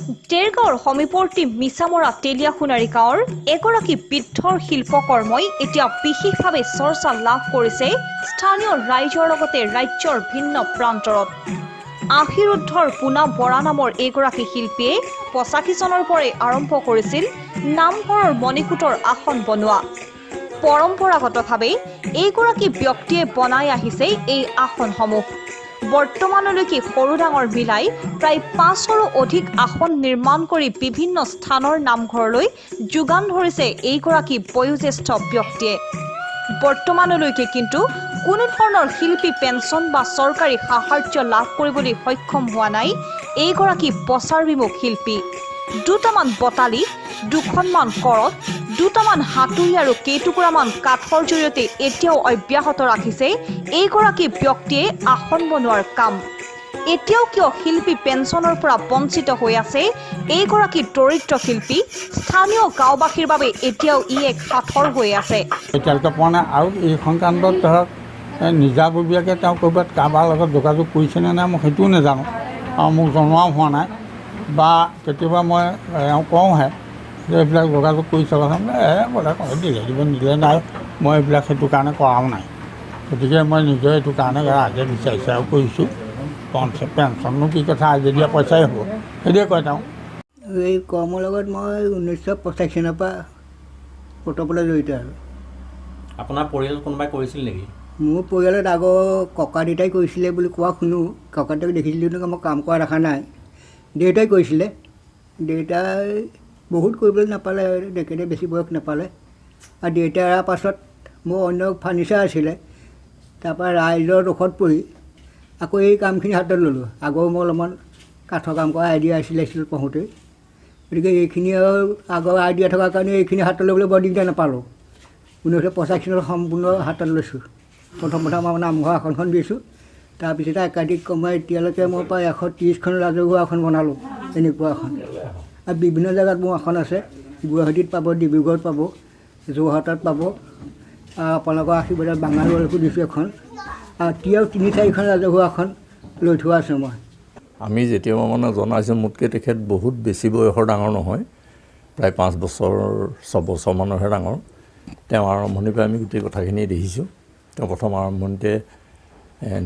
দেৰগাঁৱৰ সমীপৱৰ্তী মিছামৰা তেলীয়াসোণাৰী গাঁৱৰ এগৰাকী বৃদ্ধৰ শিল্পকৰ্মই এতিয়া বিশেষভাৱে চৰ্চা লাভ কৰিছে স্থানীয় ৰাইজৰ লগতে ৰাজ্যৰ ভিন্ন প্ৰান্তৰত। আশীৰুদ্ধৰ পোনা বৰা নামৰ এইগৰাকী শিল্পীয়ে ৮৫ চনৰ পৰাই আৰম্ভ কৰিছিল নামঘৰৰ মণিকূটৰ আসন বনোৱা। পৰম্পৰাগতভাৱে এইগৰাকী ব্যক্তিয়ে বনাই আহিছে এই আসনসমূহ। বৰ্তমানলৈকে সৰু ডাঙৰ মিলাই প্ৰায় ৫০০ৰো অধিক আসন নিৰ্মাণ কৰি বিভিন্ন স্থানৰ নামঘৰলৈ যোগান ধৰিছে এইগৰাকী বয়োজ্যেষ্ঠ ব্যক্তিয়ে। বৰ্তমানলৈকে কিন্তু কোনো ধৰণৰ শিল্পী পেঞ্চন বা চৰকাৰী সাহায্য লাভ কৰিবলৈ সক্ষম হোৱা নাই এইগৰাকী বছৰ বিমুখ শিল্পী। দুটামান বটালি, দুখনমান কৰত, দুটামান হাতুৰী আৰু কেইটুকুৰামান কাঠৰ জৰিয়তে এতিয়াও অব্যাহত ৰাখিছে এইগৰাকী ব্যক্তিয়ে আসন বনোৱাৰ কাম। এতিয়াও কিয় শিল্পী পেঞ্চনৰ পৰা বঞ্চিত হৈ আছে এইগৰাকী দৰিদ্ৰ শিল্পী? স্থানীয় গাঁওবাসীৰ বাবে এতিয়াও ই এক সাঁথৰ হৈ আছে। এতিয়ালৈকে পোৱা নাই। আৰু এই সংক্ৰান্তত ধৰক নিজাববীয়াকৈ তেওঁ ক'ৰবাত কাৰোবাৰ লগত যোগাযোগ কৰিছেনে নাই মই সেইটোও নাজানো, আৰু মোক জনোৱাও হোৱা নাই। বা কেতিয়াবা মই এওঁ কওঁহে যে এইবিলাক যোগাযোগ কৰি চাবাচোন, বোলে দিলে দিব নিদিলে নাই, মই এইবিলাক সেইটো কাৰণে কৰাও নাই। গতিকে মই নিজে এইটো কাৰণে ৰাইজে বিচাৰিছে আৰু কৰিছোঁ। পেঞ্চননো কি কথা, আজি দিয়া পইচাই হ'ব, সেইটোৱে কয় তেওঁ। এই কৰ্মৰ লগত মই ১৯৮৫ চনৰ পৰা ওতঃপ্ৰোত জড়িত। আৰু আপোনাৰ পৰিয়ালত কোনোবাই কৰিছিল নেকি? মোৰ পৰিয়ালত আগৰ ককা দেউতাই কৰিছিলে বুলি কোৱা শুনো। ককা দেউতাক দেখিছিলোঁ কিন্তু মই কাম কৰা দেখা নাই। দেউতাই কৰিছিলে, দেউতাই বহুত কৰিবলৈ নাপালে, তেখেতে বেছি বয়স নাপালে। আৰু দেউতাই এৰাৰ পাছত মোৰ অন্য ফাৰ্নিচাৰ আছিলে, তাৰপৰা ৰাইজৰ দুখত পৰি আকৌ এই কামখিনি হাতত ল'লোঁ। আগৰ মোৰ অলপমান কাঠৰ কাম কৰা আইডিয়া আছিলে স্কুলত পঢ়োঁতেই, গতিকে এইখিনি আৰু আগৰ আইডিয়া থকাৰ কাৰণে এইখিনি হাতত ল'বলৈ বৰ দিগদাৰ নাপালোঁ। ১৯৮৫ চনত সম্পূৰ্ণ হাতত লৈছোঁ। প্ৰথম প্ৰথম আমাৰ নামঘৰ আসনখন দিছোঁ, তাৰপিছতে একাধিক কমাই এতিয়ালৈকে মই প্ৰায় ১৩০খন ৰাজহুৱা আসন বনালোঁ, এনেকুৱা আসন। আৰু বিভিন্ন জেগাত মোৰ আসন আছে, গুৱাহাটীত পাব, ডিব্ৰুগড়ত পাব, যোৰহাটত পাব, আৰু আপোনালোকৰ আশীৰ্বাদত বাঙাললৈকো দিছোঁ এখন। আৰু এতিয়াও ৩-৪খন ৰাজহুৱা আসন লৈ থোৱা আছে মই। আমি যেতিয়া মানে জনাইছোঁ, মোতকৈ তেখেত বহুত বেছি বয়সৰ ডাঙৰ নহয়, প্ৰায় ৫ বছৰ ৬ বছৰমানৰহে ডাঙৰ। তেওঁ আৰম্ভণিৰ পৰা আমি গোটেই কথাখিনি দেখিছোঁ। তেওঁ প্ৰথম আৰম্ভণিতে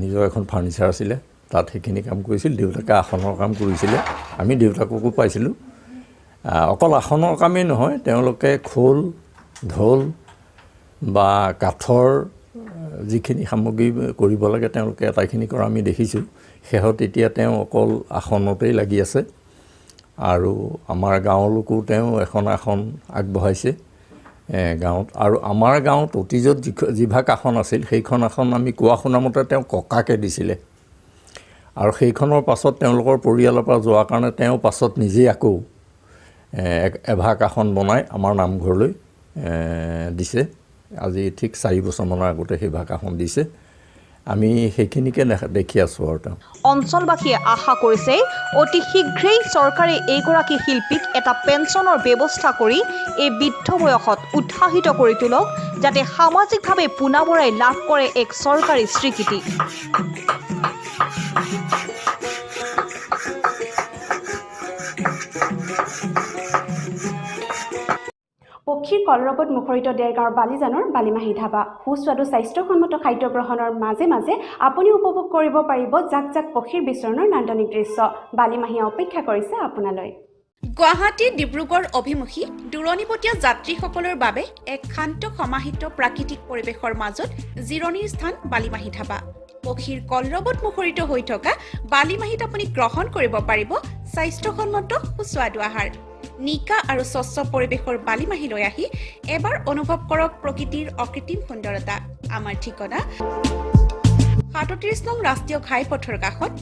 নিজৰ এখন ফাৰ্নিচাৰ আছিলে, তাত সেইখিনি কাম কৰিছিল। দেউতাকে আসনৰ কাম কৰিছিলে, আমি দেউতাককো পাইছিলোঁ। অকল আসনৰ কামেই নহয়, তেওঁলোকে খোল, ঢোল বা কাঠৰ যিখিনি সামগ্ৰী কৰিব লাগে তেওঁলোকে আটাইখিনি কৰা আমি দেখিছোঁ। শেহত এতিয়া তেওঁ অকল আসনতেই লাগি আছে। আৰু আমাৰ গাঁৱৰ লোকো তেওঁ এখন আসন আগবঢ়াইছে গাঁৱত। আৰু আমাৰ গাঁৱত অতীজত যিভাগ আসন আছিল, সেইখন আসন আমি কোৱা শুনামতে তেওঁ ককাকে দিছিলে। আৰু সেইখনৰ পাছত তেওঁলোকৰ পৰিয়ালৰ পৰা যোৱাৰ কাৰণে তেওঁ পাছত নিজেই আকৌ এভাগ আসন বনাই আমাৰ নামঘৰলৈ দিছে। আজি ঠিক ৪ বছৰমানৰ আগতে সেইভাগ আসন দিছে। আমি সেইখিনিকে দেখি আছোঁ। আৰু তেওঁ অঞ্চলবাসীয়ে আশা কৰিছে অতি শীঘ্ৰেই চৰকাৰে এইগৰাকী শিল্পীক এটা পেঞ্চনৰ ব্যৱস্থা কৰি এই বৃদ্ধ বয়সত উৎসাহিত কৰি তোলক, যাতে সামাজিকভাৱে পোনা বৰাই লাভ কৰে এক চৰকাৰী স্বীকৃতি। পক্ষীৰ কলৰৱত মুখৰিত দেৰগাঁৱৰ বালিজানৰ বালিমাহী ধাবা। সুস্বাদু স্বাস্থ্যসন্মত খাদ্য গ্ৰহণৰ মাজে মাজে আপুনি উপভোগ কৰিব পাৰিব জাক জাক পক্ষীৰ বিচৰণৰ নান্দনিক দৃশ্য। বালিমাহীয়ে অপেক্ষা কৰিছে আপোনালৈ। গুৱাহাটী ডিব্ৰুগড় অভিমুখী দূৰণিবটীয়া যাত্ৰীসকলৰ বাবে এক শান্ত সমাহিত প্ৰাকৃতিক পৰিৱেশৰ মাজত জিৰণিৰ স্থান বালিমাহী ধাবা। পক্ষীৰ কলৰৱত মুখৰিত হৈ থকা বালিমাহীত আপুনি গ্ৰহণ কৰিব পাৰিব স্বাস্থ্যসন্মত সুস্বাদু আহাৰ। নিকা আৰু স্বচ্ছ পৰিৱেশৰ বালিমাহীলৈ আহি এবাৰ অনুভৱ কৰক প্ৰকৃতিৰ অকৃত্ৰিম সুন্দৰতা। আমাৰ ঠিকনা ৩৭ নং ৰাষ্ট্ৰীয় ঘাইপথৰ কাষত,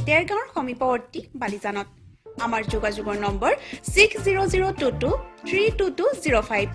দেৰগাঁৱৰ সমীপৱৰ্তী বালিজানত। আমাৰ যোগাযোগৰ নম্বৰ 6002232205।